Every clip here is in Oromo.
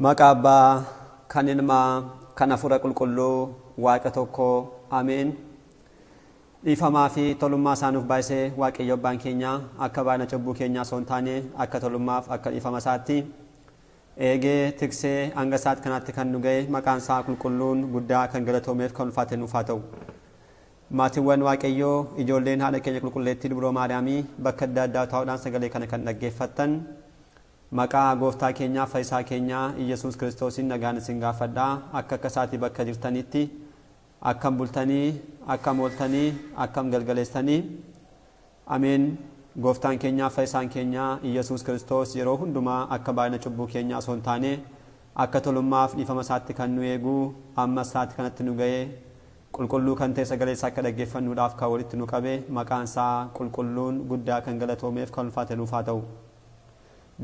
Maqaa Abbaa kan Ilmaa kan Hafuura Qulqulluu Waaqa tokko Ameen. Dhiifamaa fi tolummaa isaa nuuf baay'isee Waaqayyo Abbaan keenya akka baay'ina cubbuu keenyaa osoo hin taane akka tolummaaf akka dhiifama isaatti eegee tiksee hanga isaatti kanaatti kan nu ga'e maqaan isaa qulqulluun guddaa kan galatoomeef kan ulfaate nuuf haa ta'u. Maatiiwwan Waaqayyoo ijoolleen haadha keenya qulqulleettii Dubroo Maariyaamii bakka adda addaa taa'uudhaan sagalee kana kan dhaggeeffattan maqaa gooftaa keenyaa fayyisaa keenyaa Iyyasuus Kiristoosiin nagaan isin gaafadha. Akka akka isaatii bakka jirtanitti akkam bultanii, akkam ooltanii, akkam galgaleessanii. Ameen. Gooftaan keenyaa fayyisaan keenyaa Iyyasuus Kiristoos yeroo hundumaa akka baay'ina cubbuu keenyaa osoo hin taane akka tolummaaf dhiifama isaatti kan nu eegu amma isaatti kanatti nu ga'e qulqulluu kan ta'e sagalee isaa akka dhaggeeffannuudhaaf kan walitti nu qabe maqaan isaa qulqulluun guddaa kan galatoomeef kan ulfaate nuuf haa ta'u.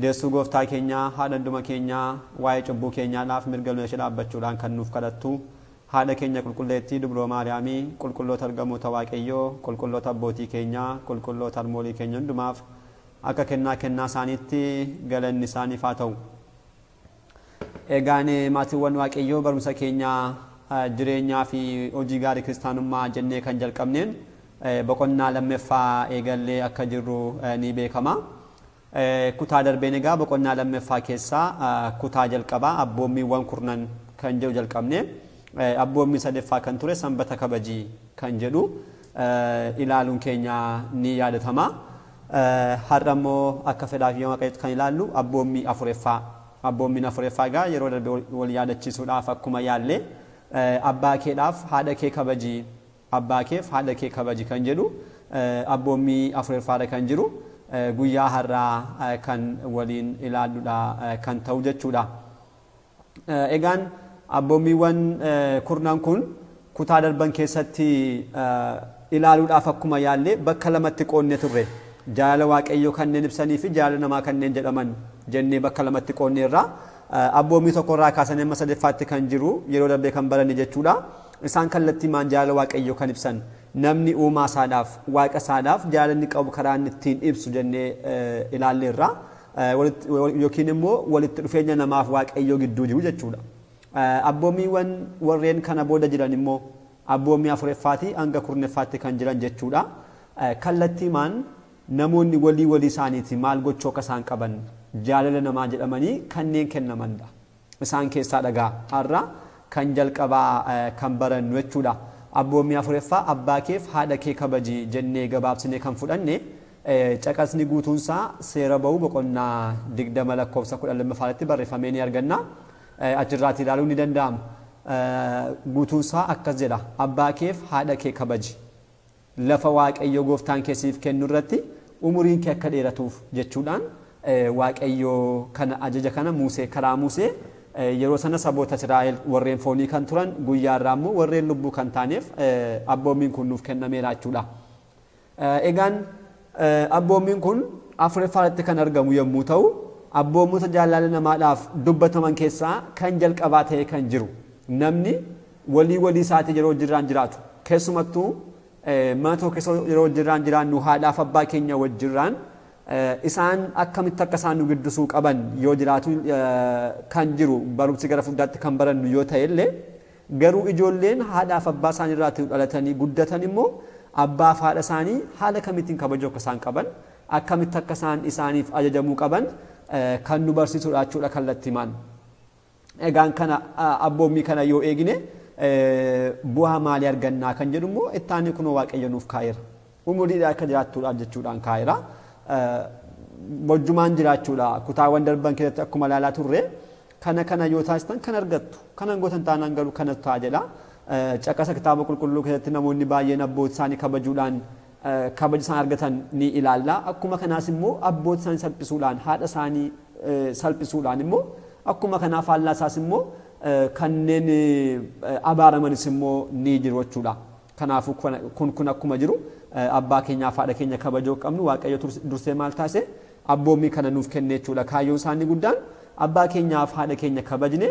Deessuu gooftaa keenyaa haadha hunduma keenyaa waa'ee cubbuu keenyaadhaaf mirga luna ishee dhaabbachuudhaan kan nuuf kadhattu haadha keenya qulqulleettii Dubroo Maariyaamii qulqulloota ergamoota Waaqayyoo qulqulloota abbootii keenyaa qulqulloota harmoolii keenya hundumaaf akka kennaa kennaa isaaniitti galanni isaaniif haa ta'u. Egaan maatiiwwan Waaqayyoo barumsa keenyaa jireenyaa fi hojii gaarii kiristaanummaa jennee kan jalqabneen boqonnaa lammaffaa eegallee akka jirru ni beekama. Kutaa darbeen egaa boqonnaa lammaffaa keessaa kutaa jalqabaa abboommiiwwan kurnan kan jedhu jalqabne. Abboommii sadaffaa kan ture sanbata kabajii kan jedhu ilaaluun keenya ni yaadatama. Har'a immoo akka fedhaaf yoo Waaqayyootti kan ilaallu abboommii afuraffaa. Abboommiin afuraffaa egaa yeroo darbe wal yaadachiisuudhaaf akkuma yaalle abbaa keedhaaf haadha kee kabajii, abbaa keef haadha kee kabaji kan jedhu abboommii afuraffaadha kan jiru guyyaa har'aa kan waliin ilaalludha kan ta'u jechuudha. Egaan abboommiiwwan kurnan kun kutaa darban keessatti ilaaluudhaaf akkuma yaalle bakka lamatti qoodne turre. Jaalala Waaqayyoo kanneen ibsanii fi jaalala namaa kanneen jedhaman jennee bakka lamatti qoodne irraa abboommii tokkorraa kaasanii amma sadaffaatti kan jiru yeroo darbee kan baranne jechuudha. Isaan kallattiimaan jaalala Waaqayyoo kan ibsan namni uumaa isaadhaaf waaqa isaadhaaf jaalalli qabu karaa inni ittiin ibsu jennee ilaalleerra. Yookiin immoo walitti dhufeenya namaaf Waaqayyoo gidduu jiru jechuudha. Abboommiiwwan warreen kana booda jiran immoo abboommii afuraffaatii hanga kurnaffaatti kan jiran jechuudha. Kallattiimaan namoonni walii walii isaaniitii maal gochuu akka isaan qaban jaalala namaa jedhamanii kanneen kennamanidha. Isaan keessaa dhagaa har'a kan jalqabaa kan barannu jechuudha. Abboommii afuraffaa abbaa keef haadha kee kabaji jennee gabaabsinee kan fudhanne caqasni guutuunsaa seera ba'uu boqonnaa 20 lakkoofsa 12 barreeffamee ni arganna. Achirraatti ilaaluun ni danda'ama. Guutuunsaa akkas jedha. Abbaa keef haadha kee kabaji. Lafa Waaqayyo gooftaan kee siif kennu irratti umuriin kee akka dheeratuuf jechuudhaan Waaqayyo kana ajaja kana Musee karaa Musee yeroo sana saboota Israa'el warreen foonii kan turan guyyaa irraa immoo warreen lubbuu kan taaneef abboommiin kun nuuf kennameera jechuudha. Egaan abboommiin kun afuraffaatti kan argamu yommuu ta'u abboommota jaalala namaadhaaf dubbataman keessaa kan jalqabaa ta'e kan jiru namni walii walii isaatii yeroo jirraan jiraatu keessumattuu mana tokko keessa yeroo jirraan jiraannu haadhaaf abbaa keenya wajjirraan isaan akkamitti akka isaan nu guddisuu qaban yoo jiraatu kan jiru barumsi gara fuuldaatti kan barannu yoo ta'e illee garuu ijoolleen haadhaaf abbaa isaanii irraa dhalatanii guddatan immoo abbaaf haadha isaanii haala kamittiin kabajuu akka isaan qaban akkamitti akka isaan isaaniif ajajamuu qaban kan nu barsiisudha jechuudha kallattiimaan. Egaan kana abboommii kana yoo eegne bu'aa maalii argannaa kan jedhu immoo ittaanii kunoo Waaqayyo nuuf kaa'eera. Umuriidhaan akka jiraattuudhaaf jechuudhaan kaa'eera. Wajjumaan jiraachuudha. Kutaawwan darban keessatti akkuma ilaalaa turre kana kana yoo taasisan kan argattu kanan gootan taanaan garuu kanatu ta'a jedha. Caqasa kitaaba qulqulluu keessatti namoonni baay'een abboota isaanii kabajuudhaan kabaja isaan argatan ni ilaalla. Akkuma kanaas immoo abboota isaanii salphisuudhaan haadha isaanii salphisuudhaan immoo akkuma kanaa faallaa isaas immoo kanneen abaaramanis immoo ni jiru jechuudha. Kanaafuu kun akkuma jiru abbaa keenyaaf haadha keenya kabajuu qabnu Waaqayyo dursee maal taasise abboommii kana nuuf kenne jechuudha. Kaayyoon isaanii guddaan abbaa keenyaaf haadha keenya kabajne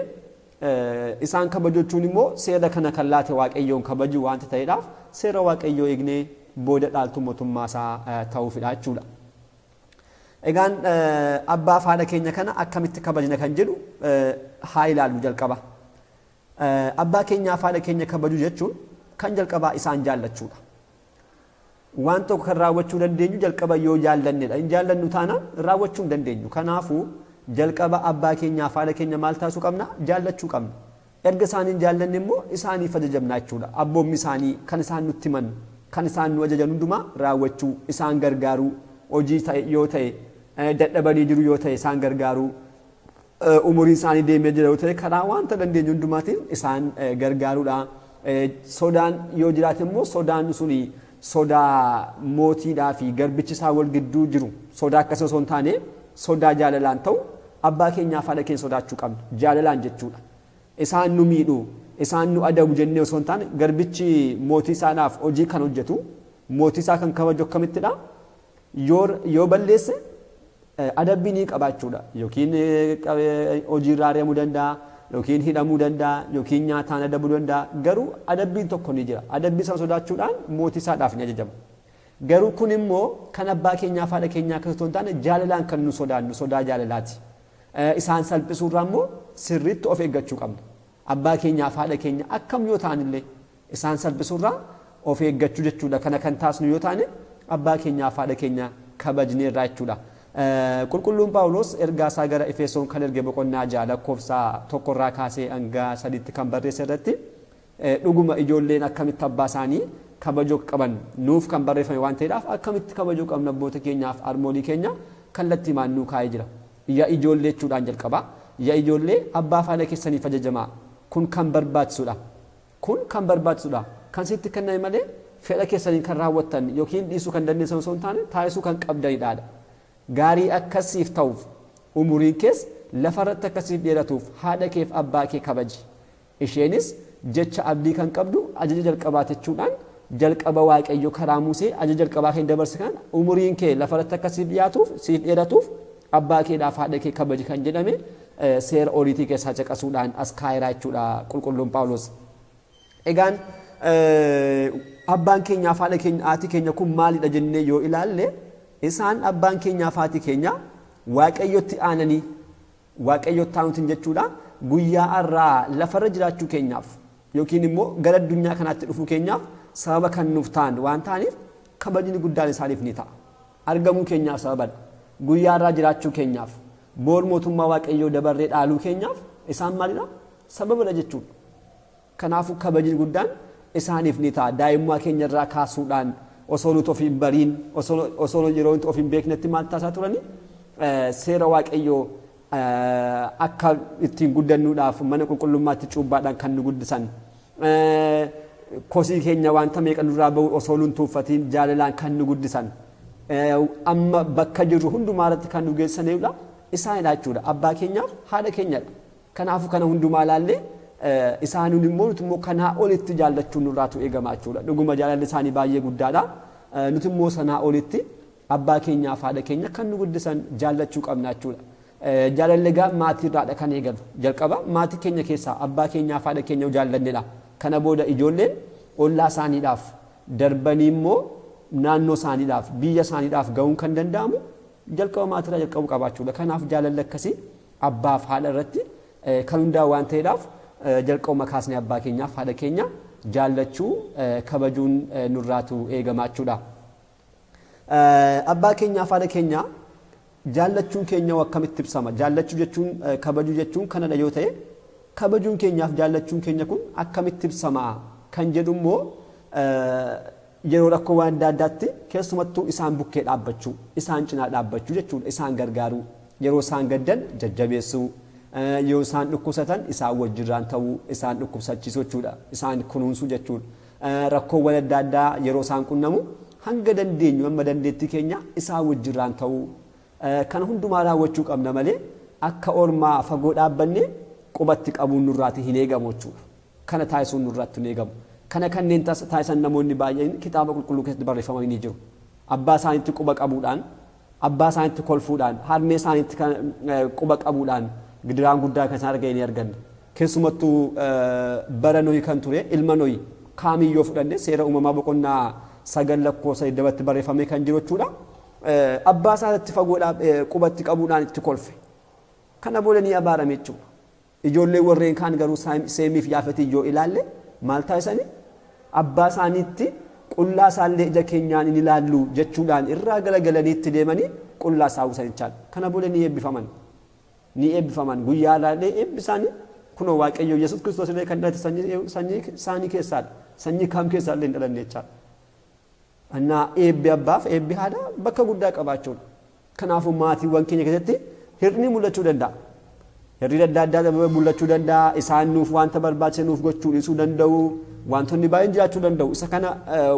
isaan kabajuun immoo seera kana kan laate Waaqayyoon kabaju waanta ta'eedhaaf seera Waaqayyoo eegnee booda dhaaltu mootummaa isaa ta'uufidha jechuudha. Egaan abbaa fi haadha keenya kana akkamitti kabajna kan jedhu haa ilaallu jalqaba. Abbaa keenyaa fi haadha keenya kabajuu jechuun kan jalqabaa isaan jaallachuudha. Waan tokko kan raawwachuu dandeenyu jalqaba yoo jaallannedha. Hin jaallannu taanaan raawwachuu hin dandeenyu. Kanaafuu jalqaba abbaa keenyaa fi haadha keenya maal taasisuu qabna? Jaallachuu qabna. Erga isaaniin jaallanne immoo isaaniif ajajamna jechuudha. Abboommi isaanii kan isaan nutti himan, kan isaan nu ajajan hundumaa raawwachuu, isaan gargaaruu, hojii ta'e yoo ta'e, dadhabanii jiru yoo ta'e isaan gargaaruu, umurii isaanii deemee jira yoo ta'e karaa wanta dandeenyu hundumaatiin isaan gargaaruudha. Sodaan yoo jiraate immoo sodaan suni sodaa mootiidhaa fi garbichi isaa wal gidduu jiru sodaa akkasii osoo hin taane sodaa jaalalaan ta'u abbaa keenyaaf haadha keenya sodaachuu qabna. Jaalalaan jechuudha. Isaan nu miidhu, isaan nu adabu jennee osoo hin taane garbichi mootii isaadhaaf hojii kan hojjetu, mootii isaa kan kabaju akkamittidha? Yoo balleesse adabbii ni qabaachuudha. Yookiin hojiirraa ari'amuu danda'a, yookiin hidhamuu danda'a, yookiin nyaataan adabuu danda'a. Garuu adabbiin tokko ni jira. Adabbii sana sodaachuudhaan mootii isaadhaaf ni ajajama. Garuu kun immoo kan abbaa keenyaaf haadha keenyaa akkasii osoo hin taane jaalalaan kan nu sodaannu sodaa jaalalaati. Isaan salphisuurraa immoo sirriitti of eeggachuu qabna. Abbaa keenyaaf haadha keenya akkam yoo ta'anillee isaan salphisuurraa of eeggachuu jechuudha. Kana kan taasisnu yoo taane abbaa keenyaaf haadha keenya kabajneerraa jechuudha. Qulqulluun Phaawulos ergaa isaa gara Efesoon kan erge boqonnaa 6 lakkoofsa 1 irraa kaasee hanga 3tti kan barreesse irratti dhuguma ijoolleen akkamitti abbaa isaanii kabajuu qaban nuuf kan barreeffame waan ta'eedhaaf akkamitti kabajuu qabna abboota keenyaaf harmoolii keenya kallattii maan nuu kaa'ee jira. Yaa ijoollee jechuudhaan jalqaba. Yaa ijoollee abbaa fi haadha keessaniif ajajamaa. Kun kan barbaachisudha. Kun kan barbaachisudha. Kan sitti kenname malee fedha keessaniin kan raawwattan yookiin dhiisuu kan dandeessan osoo hin taane taasisuu kan qabdanidha. Gaarii akkasiif ta'uuf umuriin kees lafarratti akkasiif dheeratuuf haadha keef abbaa kee kabaji. Isheenis jecha abdii kan qabdu ajaja jalqabaa jechuudhaan jalqaba Waaqayyo karaa Musee ajaja jalqabaa kan dabarse kan umuriin kee lafarratti akkasiif dhiyaatuuf siif dheeratuuf abbaa keedhaaf haadha kee kabaji kan jedhame seera oriitii keessaa caqasuudhaan as kaayiraa jechuudha qulqulluun Phaawulos. Egaan abbaan keenyaaf haadha keenya haati keenya kun maalidha jennee yoo ilaalle isaan abbaan keenyaaf haati keenya Waaqayyotti aananii Waaqayyotti aanuutiin jechuudha guyyaa har'aa lafarra jiraachuu keenyaaf yookiin immoo gara addunyaa kanaatti dhufuu keenyaaf sababa kan nuuf ta'an waan ta'aniif kabajni guddaan isaaniif ni ta'a. Argamuu keenyaaf sababadha. Guyyaa har'aa jiraachuu keenyaaf boor mootummaa Waaqayyoo dabarree dhaaluu keenyaaf isaan maalidha? Sababadha jechuudha. Kanaafuu kabajni guddaan isaaniif ni ta'a. Daa'imummaa keenya irraa kaasuudhaan osoo nuti of hin bariin osoo yeroo nuti of hin beeknetti maal taasisaa turani? Seera Waaqayyoo akka ittiin guddannuudhaaf mana qulqullummaatti cuubbaadhaan kan nu guddisan. Kosii keenya wanta meeqa nurraa bahu osoo nun tuuffatiin jaalalaan kan nu guddisan. Amma bakka jirru hundumaa irratti kan nu geessanidha. Isaanidha jechuudha. Abbaa keenyaaf haadha keenyadha. Kanaafuu kana hundumaa ilaallee isaanuun immoo nuti immoo kanaa olitti jaallachuun nurraatu eegama jechuudha. Dhuguma jaalalli isaanii baay'ee guddaadha. Nuti immoo sanaa olitti abbaa keenyaaf haadha keenya kan nu guddisan jaallachuu qabna jechuudha. Jaalalli egaa maatiirraadha kan eegalu. Jalqaba maatii keenya keessaa abbaa keenyaaf haadha keenya jaallannedha. Kana booda ijoolleen ollaa isaaniidhaaf darbanii immoo naannoo isaaniidhaaf biyya isaaniidhaaf ga'uun kan danda'amu jalqaba maatiirraa jalqabu qabaachuudha. Kanaaf jaalalli akkasii abbaaf haadha irratti kan hundaa'u waan ta'eedhaaf jalqabuma kaasnee abbaa keenyaaf haadha keenya jaallachuu kabajuun nurraatu eegama jechuudha. Abbaa keenyaaf haadha keenya jaallachuun keenya akkamitti ibsama? Jaallachuu jechuun kabajuu jechuun kanadha yoo ta'e kabajuun keenyaaf jaallachuun keenya kun akkamitti ibsama kan jedhu immoo yeroo rakkoo waan adda addaatti keessumattuu isaan bukkee dhaabbachuu, isaan cinaa dhaabbachuu jechuudha, isaan gargaaruu, yeroo isaan gaddan jajjabeessuu, yoo isaan dhukkubsatan isaan wajjirraan ta'uu, isaan dhukkubsachiisuu jechuudha, isaan kunuunsuu jechuudha. Rakkoowwan adda addaa yeroo isaan qunnamu hanga dandeenyu amma dandeettii keenya isaan wajjirraan ta'uu kana hundumaa raawwachuu qabna malee akka ormaa fagoo dhaabbannee qubatti qabuun nurraatti hin eegamu jechuudha. Kana taasisuun nurraatti hin eegamu. Kana kanneen taasisan namoonni baay'een kitaaba qulqulluu keessatti barreeffamanii ni jiru. Abbaa isaaniitti quba qabuudhaan, abbaa isaaniitti kolfuudhaan, harmee isaaniitti quba qabuudhaan gidiraan guddaa kan isaan arganii ni arganna. Keessumattuu bara Nohi kan ture ilma Nohi kaamiyyoo fudhanne seera uumamaa boqonnaa 9 lakkoofsa 20tti barreeffamee kan jiru jechuudha. Abbaa isaatti fagoodhaa qubatti qabuudhaan itti kolfe. Kana booda ni abaarame jechuudha. Ijoollee warreen kaan garuu Seemiif Yaafetii yoo ilaalle maal taasisanii abbaa isaaniitti qullaa isaallee ija keenyaan hin ilaallu jechuudhaan irraa galagalanii itti deemanii qullaa isaa uwwisan jechaadha. Kana booda ni eebbifaman. Ni eebbifaman. Guyyaa ilaalee eebbisaanii kunoo Waaqayyo Yesuus Kiristoos illee kan dhalate sanyii isaanii keessaadha. Sanyii Kaam keessaa illee hin dhalanne jechaadha. Annaa eebbi abbaaf eebbi haadhaa bakka guddaa qabaachuudha. Kanaafuu maatiiwwan keenya keessatti hir'inni mul'achuu danda'a. Hir'inni adda addaa mul'achuu danda'a. Isaan nuuf wanta barbaachisan nuuf gochuu dhiisuu danda'u. Wantoonni baay'een jiraachuu danda'u. Isa kana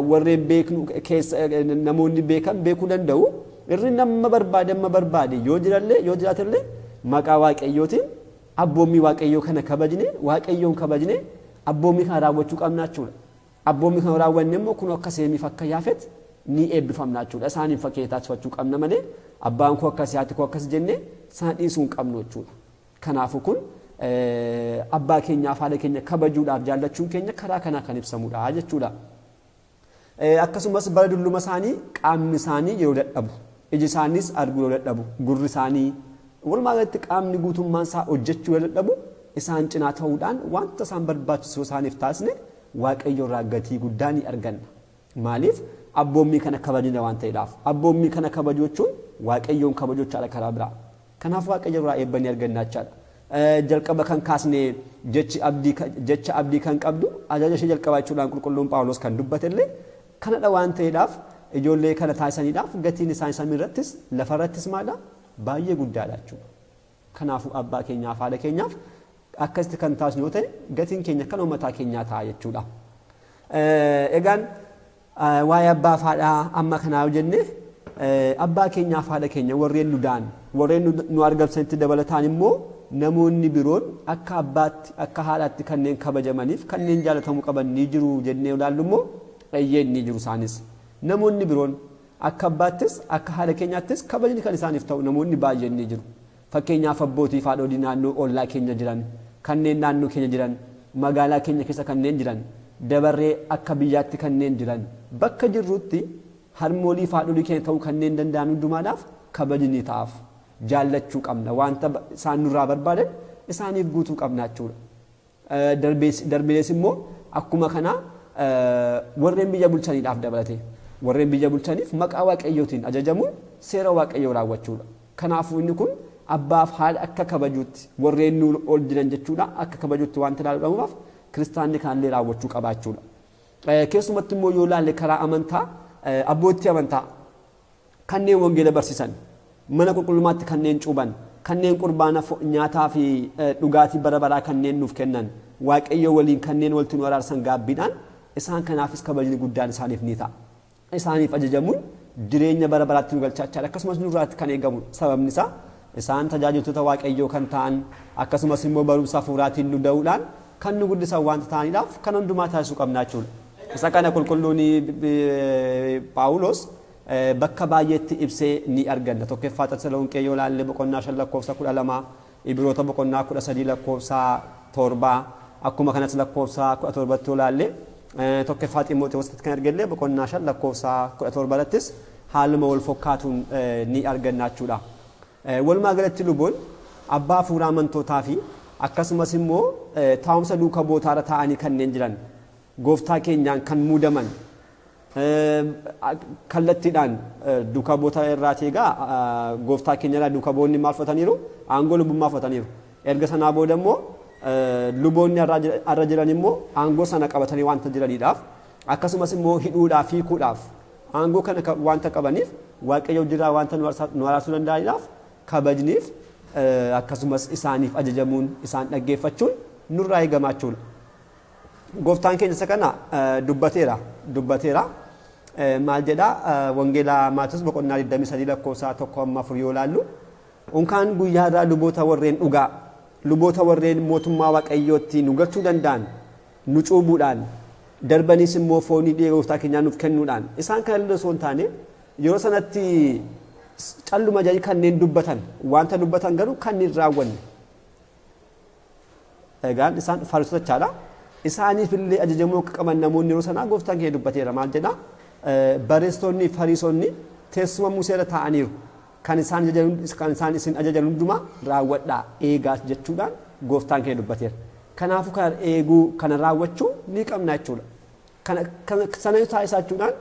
warreen beeknu keessa namoonni beekan beekuu danda'u. Irri nama barbaade amma barbaade yoo jirallee yoo jiraatallee maqaa Waaqayyootiin abboommii Waaqayyoo kana kabajne Waaqayyoon kabajne abboommii kana raawwachuu qabna jechuudha. Abboommii kana raawwanne immoo kun akka Seemiif akka Yaafet ni eebbifamna jechuudha. Isaaniin fakkeenya taasifachuu qabna malee abbaan koo akkas haati koo akkas jennee isaan dhiisuu hin qabnu jechuudha. Kanaafuu kun abbaa keenyaaf haadha keenya kabajuudhaaf jaallachuun keenya karaa kanaa kan ibsamudha jechuudha. Akkasumas bara dulluma isaanii qaamni isaanii yeroo dadhabu, iji isaaniis arguu yeroo dadhabu, gurri isaanii walumaa galatti qaamni guutummaan isaa hojjechuu yeroo dadhabu isaan cinaa ta'uudhaan wanta isaan barbaachisu isaaniif taasisne Waaqayyo irraa gatii guddaa ni arganna. Maaliif abboommii kana kabajna waan ta'eedhaaf. Abboommii kana kabajuu jechuun Waaqayyoon kabajuu jechaadha karaa biraa. Kanaaf Waaqayyo irraa eebba ni arganna jechaadha. Jalqaba kan kaasne jecha abdii kan qabdu ajaja ishee jalqabaa jechuudhaan qulqulluun Phaawulos kan dubbatellee kanadha waan ta'eedhaaf ijoollee kana taasisaniidhaaf gatiin isaan samii irrattis lafa irrattis maadha baay'ee guddaadha jechuudha. Kanaafuu abbaa keenyaaf haadha keenyaaf akkasitti kan taasisnu yoo ta'e gatiin keenya kan uummataa keenyaa ta'a jechuudha. Egaan waa'ee abbaa fi haadhaa amma kanaa yoo jenne abbaa keenyaaf haadha keenya warreen nu da'an warreen nu argamsanitti dabalataan immoo namoonni biroon akka abbaatti akka haadhaatti kanneen kabajamaniif kanneen jaalatamuu qaban ni jiru jennee ilaallu immoo eeyyeen ni jiru isaanis. Namoonni biroon akka abbaattis akka haadha keenyaattis kabajni kan isaaniif ta'u namoonni baay'een ni jiru. Fakkeenyaaf abbootii fi haadholii naannoo ollaa keenya jiran, kanneen naannoo keenya jiran, magaalaa keenya keessa kanneen jiran, dabarree akka biyyaatti kanneen jiran, bakka jirrutti harmoolii fi haadholii keenya ta'uu kanneen danda'an hundumaadhaaf kabajni ni ta'aaf. Jaallachuu qabna. Wanta isaan nurraa barbaadan isaaniif guutuu qabna jechuudha. Darbees immoo akkuma kana warreen biyya bulchaniidhaaf dabalate warreen biyya bulchaniif maqaa Waaqayyootiin ajajamuun seera Waaqayyoo raawwachuudha. Kanaafuu inni kun abbaaf haadha akka kabajuutti warreen nu ol jiran jechuudha akka kabajuutti wanta ilaaluudhaaf kiristaanni kanallee raawwachuu qabaachuudha. Keessumatti immoo yoo ilaalle karaa amantaa abbootii amantaa kanneen wangeela barsiisan mana qulqullummaatti kanneen cuuban kanneen qurbaana nyaataa fi dhugaatii bara baraa kanneen nuuf kennan Waaqayyo waliin kanneen walitti nu araarsan gaabbiidhaan isaan kanaafis kabajni guddaan isaaniif ni ta'a. Isaaniif ajajamuun jireenya bara baraatti nu galchaa jechaadha. Akkasumas nurraatti kan eegamu sababni isaa isaan tajaajiltoota Waaqayyoo kan ta'an akkasumas immoo barumsa hafuuraatiin nu da'uudhaan kan nu guddisan wanta ta'aniidhaaf kan hundumaa taasisuu qabna jechuudha. Isa kana qulqulluun Phaawulos bakka baay'eetti ibsee ni arganna. Tokkoffaa Tasalonqee yoo ilaalle boqonnaa 5 lakkoofsa 12, Ibroota boqonnaa 13 lakkoofsa 7, akkuma kanas lakkoofsa 17 yoo ilaalle tokkoffaa Xiimotewositti kan arganne boqonnaa 5 lakkoofsa 17 irrattis haaluma wal fakkaatuun ni arganna jechuudha. Walumaa galatti luboon abbaa hafuuraa amantootaa fi akkasumas immoo taa'umsa duuka bootaarra taa'anii kanneen jiran gooftaa keenyaan kan muudaman kallattiidhaan duuka boota irraa egaa gooftaa keenyarraa duuka boonni maal fudhataniiru? Aangoo lubummaa fudhataniiru. Erga sanaa booda immoo luboonni har'a jiran immoo aangoo sana qabatanii wanta jiraniidhaaf akkasumas immoo hidhuudhaaf hiikuudhaaf aangoo kana wanta qabaniif Waaqayyo jiraa wanta nu araarsuu danda'aniidhaaf kabajniif akkasumas isaaniif ajajamuun isaan dhaggeeffachuun nurraa eegamaa jechuudha. Gooftaan keenya isa kana dubbateera. Maal jedhaa Wangeela Maatewos boqonnaa 23 lakkoofsa 1-4 yoo ilaallu unkaan guyyaa irraa luboota warreen dhugaa luboota warreen mootummaa Waaqayyootti nu galchuu danda'an nu cuubuudhaan darbaniis immoo foonii dhiiga gooftaa keenyaa nuuf kennuudhaan isaan kana illee osoo hin taane yeroo sanatti calluma jedhanii kanneen dubbatan wanta dubbatan garuu kanneen raawwanne. Egaan isaan Fariisota jechaadha. Isaaniif illee ajajamuu akka qaban namoonni yeroo sanaa gooftaan keenya dubbateera. Maal jedhaa? Barreessitoonni Fariisonni teessuma Museerra taa'aniiru. Kan isaan isin ajajan hundumaa raawwadhaa eegaas jechuudhaan gooftaan keenya dubbateera. Kanaafuu kana eeguu kana raawwachuu ni qabna jechuudha. Kana sana taasisachuudhaan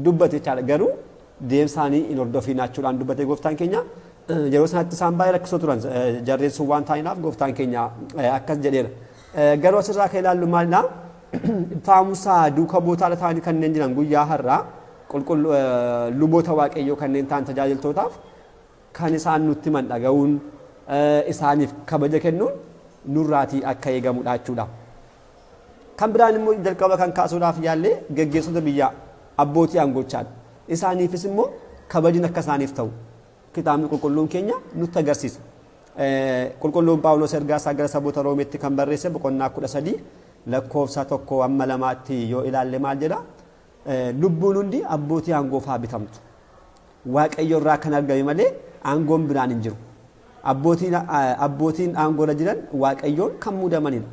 dubbate jechaadha. Garuu deemsaanii hin hordofiin jechuudhaan dubbate gooftaan keenya. Yeroo sanatti isaan baay'ee rakkisoo turan jarreen sun waan ta'aniif gooftaan keenya akkas jedheera. Garuu asirraa kan ilaallu maalidhaa? Taamusaa duuka bu'ootaa ta'anii kanneen jiran guyyaa har'aa qulqulluu luboota waaqayyoo kanneen ta'an tajaajiltootaaf kan isaan nutti himan dhaga'uun isaaniif kabaja kennuun nurraatii akka eegamudha jechuudha. Kan biraan immoo jalqaba kan kaasuudhaaf yaallee geggeessota biyyaa abbootii aangochaadha. Isaaniifis immoo kabajni akka isaaniif ta'u kitaabni qulqulluun keenya nutti agarsiisa. Qulqulluun Phaawulos ergaa isaa gara saboota Roomeetti kan barreesse boqonnaa 13 lakkoofsa 1 amma 2tti yoo ilaalle maal jedha? Lubbuun hundi abbootii aangoof haa bitamtu. Waaqayyo irraa kan argame malee aangoon biraan hin jiru. Abbootiin aangoorra jiran waaqayyoon kan muudamanidha.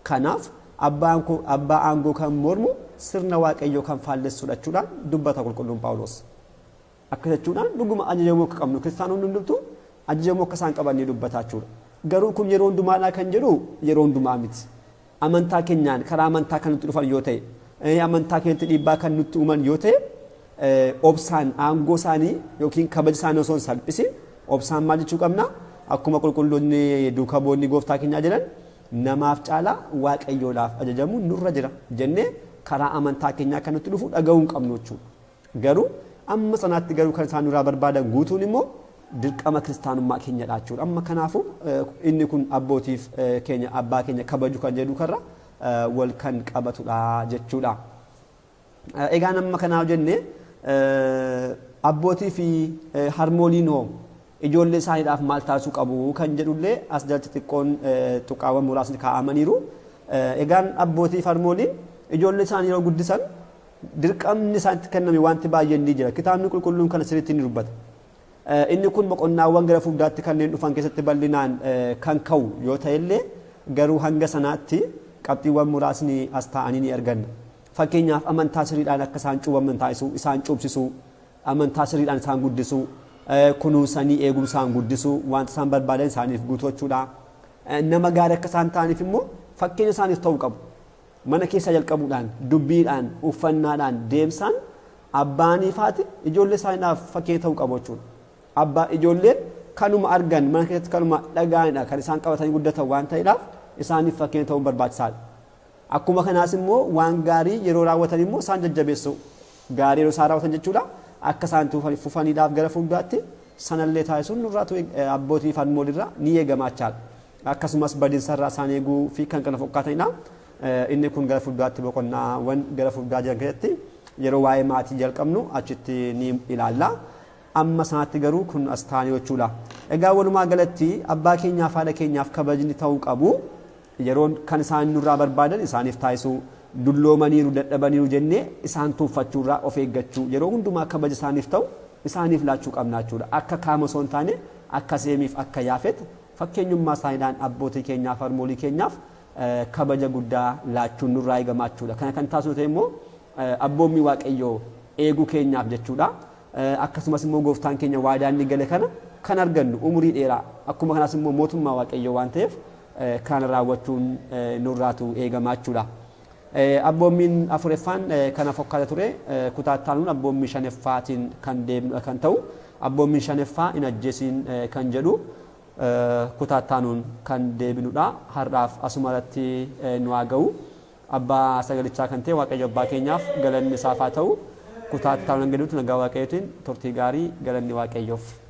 Kanaaf abbaa aangoo kan mormu sirna waaqayyoo kan faallessuudha jechuudhaan dubbata qulqulluun Phaawulos. Akka jechuudhaan dhuguma ajajamuu akka qabnu kiristaanonni hundumtuu ajajamuu akka isaan qaban ni dubbata jechuudha. Garuu kun yeroo hundumaadhaa kan jedhu yeroo hundumaa miti. Amantaa keenyaan karaa amantaa kan nutti dhufan yoo ta'e, amantaa keenyatti dhiibbaa kan nutti uuman yoo ta'e, obsaan aangoo isaanii yookiin kabaja isaanii osoo hin salphisin obsaan maal jechuu qabna? Akkuma qulqulloonni duuka bu'oonni gooftaa keenyaa jedhan namaaf caalaa waaqayyoodhaaf ajajamuun nurra jira jennee karaa amantaa keenyaa kan nutti dhufu dhaga'uu hin qabnu jechuudha. Garuu amma sanaatti garuu kan isaan nurraa barbaadan guutuun immoo dirqama kiristaanummaa keenyadha jechuudha. Amma kanaafuu inni kun abbootiif keenya abbaa keenya kabaju kan jedhu karra wal kan qabatudha jechuudha. Egaa amma kanaaf jennee abbootii fi harmooliin hoo ijoollee isaaniidhaaf maal taasisuu qabu kan jedhullee as jalatti xiqqoon tuqaawwan muraasni kaa'amaniiru. Egaan abbootii fi harmooliin ijoollee isaanii yeroo guddisan dirqamni isaanitti kenname wanti baay'een ni jira. Kitaabni qulqulluun kana sirriitti ni dubbata. Inni kun boqonnaawwan gara fuulduraatti kanneen dhufan keessatti bal'inaan kan ka'u yoo ta'ellee garuu hanga sanaatti qabxiiwwan muraasni as taa'anii ni arganna. Fakkeenyaaf amantaa sirriidhaan akka isaan cuubaman taasisuu, isaan cuubsisuu, amantaa sirriidhaan isaan guddisuu, kunuunsanii eeguu isaan guddisuu, wanta isaan barbaadan isaaniif guutuu. Nama gaarii akka isaan ta'aniif immoo fakkeenya isaaniif ta'uu qabu. Mana keessa jalqabuudhaan, dubbiidhaan, uffannaadhaan, deemsaan abbaanii faati ijoollee isaaniidhaaf fakkeenya ta'uu qabu jechuudha. Abbaa ijoolleen kanuma argan mana keessatti kanuma dhaga'anidha kan isaan qabatanii guddatan waan ta'eedhaaf isaaniif fakkeenya ta'uun barbaachisaadha. Akkuma kanaas immoo waan gaarii yeroo raawwatan immoo isaan jajjabeessu. Gaarii yeroo isaan raawwatan jechuudha. Akka isaan fufaniidhaaf gara fuulduraatti sanallee taasisuun nurraatu abbootii fi harmooliirraa ni eegama jechaadha. Akkasumas badiinsarraa isaan eeguu fi kan kana fakkaatanidha. Inni kun gara fuulduraatti boqonnaawwan gara fuulduraa jiran keessatti yeroo waa'ee maatii jalqabnu achitti ni ilaalla. Amma sanaatti garuu kun as taa'anii jechuudha. Egaa walumaa galatti abbaa keenyaaf haadha keenyaaf kabajni ta'uu qabu. Yeroo kan isaan nurraa barbaadan isaaniif taasisuu, dulloomaniiru dadhabaniiru jennee isaan tuuffachuurraa of eeggachuu, yeroo hundumaa kabaja isaaniif ta'u isaaniif laachuu qabna jechuudha. Akka kaama osoo hin taane akka seemiif akka yaafet fakkeenyummaa isaaniidhaan abbootii keenyaaf harmoolii keenyaaf kabaja guddaa laachuun nurraa eegama jechuudha. Kana kan taasisu ta'e immoo abboommii waaqayyoo eeguu keenyaaf jechuudha. Akkasumas immoo gooftaan keenya waadaa inni gale kana kan argannu umurii dheeraa akkuma kanaas immoo mootummaa waaqayyoo waan ta'eef kan raawwachuun nurraatu eegama jechuudha. Abboommiin afuraffaan kana fakkaata ture. Kutaa itti abboommii shanaffaatiin kan deemnu kan ta'u abboommiin shanaffaa hin ajjeesiin kan jedhu kutaa itti kan deebinudha. Har'aaf asuma irratti nu haa ga'u. Abbaa sagalichaa kan ta'e Waaqayyo abbaa keenyaaf galanni isaaf haa ta'u. Kutaa itti aanuun gaditti nagaa Waaqayyootiin turtii gaarii galanni Waaqayyoof.